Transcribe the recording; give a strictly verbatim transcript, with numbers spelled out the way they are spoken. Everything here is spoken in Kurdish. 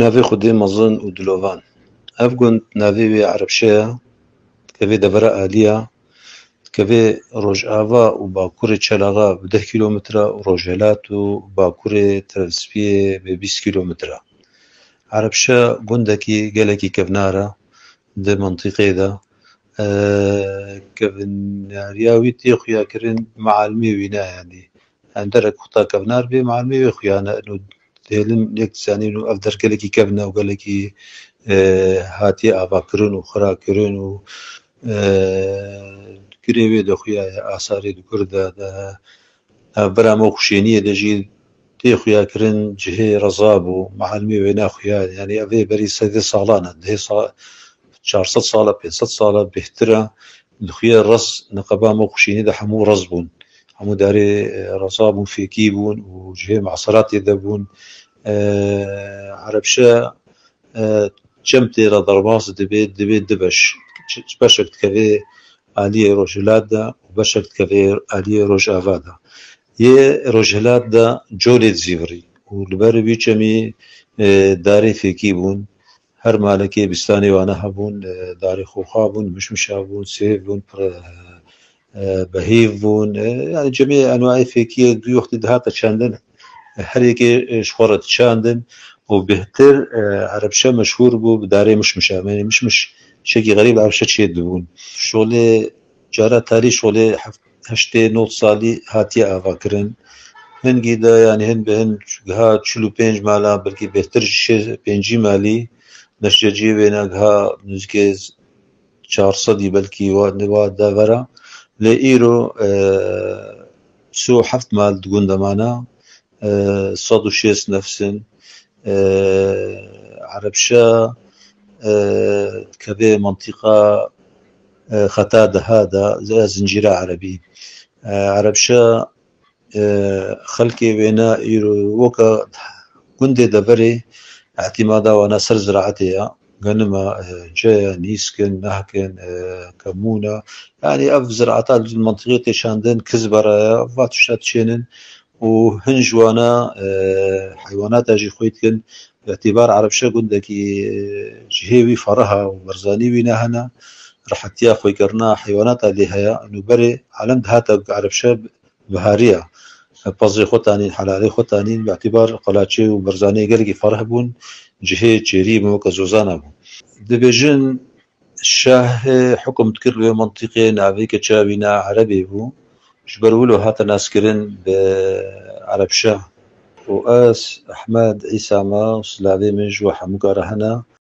Navê Xwedê mezin û dilovan. Ev gund navê wê Erebşe ye, dikeve devera Aliya, dikeve rojava û bakurê Çelaxa bi deh kîlometre û rojhelat û bakurê Tirespiyê bi bîst kîlometre. Erebşe gundekî gelekî kevnar e di mintîqê de. E, kevnariya wî tê xuyakirin, mealimê wî ne, yanî. Em derek xuta kevnar bê, mealimê wê xuya ne. Û dêlin yek dizanîn û ev der gelekî kevn e û gelekî, e, hatiye avakirin û xirakirin û, e, girê wê de xuya ye, asarê di gur de, de, e, bira me xuşêniyê de jî tê xuya kirin cihê reza bû, mealimê wê ne xuya. Yanî ev ê berî sedê salan e, dihê sa-, çar sed sal e, pênc sed sal e, bêhtir e. Di xuya rez, niqeba me xuşênî de hemû rez bûn. Hemû darê, e, reza bûn, fêkî bûn û cihê meseratê de bûn. E, Erebşe, e, çem tê re derbas dibe, dibe du beş. Ç-, beşek dikeve aliyê rojhilat de û beşek dikeve aliyê rojava de. Yê rojhilat de colê dizîvirî û li ber vî çemî, e, darê fêkî bûn. Her malekê bîstanê wane hebûn, e, darê xoxa bûn, mişmişa bûn, sêv bûn, pir, e, e, behîv bûn. E, yani cemê enwayê fêkiyê du wextî dihate çandin. E, her yekê, e, ji xwe re diçandin û bêhtir, e, Erebşe meşhûr bû bi darê mişmişa. Yani mişmiş şekî xerîb Erebşe çê dibûn. Şolê cara tarî şolê heft-, heştê nod salî hatiye avakirin. Hingî de, yani hin bi hin giha çil û pênc mala, belkî bêhtir jî şê-, pêncî malî, neşteciyê wêne giha nizikê çar sedî belkî wa, wa devera. Lê îro, e, sî û heft mal di gund de mane, e, sed û şêst nefs in. E, Erebşe, e, dikeve mintîqa, e, xeta deha de, zincîra erebî. E, Erebşe, e, xelkê wêne îro weke gundê deverê îtîmada wana ser ziraetê ye. Genim e, e, ce ye, nîsk in, nehk in, e, kemûn e. Yani ev ziraeta li mintîqê tê çandin, kizbera ye, va tişta diçênin û hin ji wana, e, heywanata jî xwê dikin. Îtîbar Erebşe gundekî, e, cihê wî fereh e û berzanî wî ne hene. Rehetiya xwêkirina heywanata lê heye. Nûberê alem dihate Erebşe bihariya. Pezê xwe tanîn, helalê xwe tanîn, bi îtîbar qelaçê û berzanê gelekî fereh bûn, cihê çêrî bûn, weke zozana bûn. Dibêjin, şahê hukum dikir li wê mintîqê navê keça wî ne Erebê bû. Ji ber wilo hate naskirin bi Erebşe. Û ez Ehmed Îsa me û silavê min ji we hemûka re hene.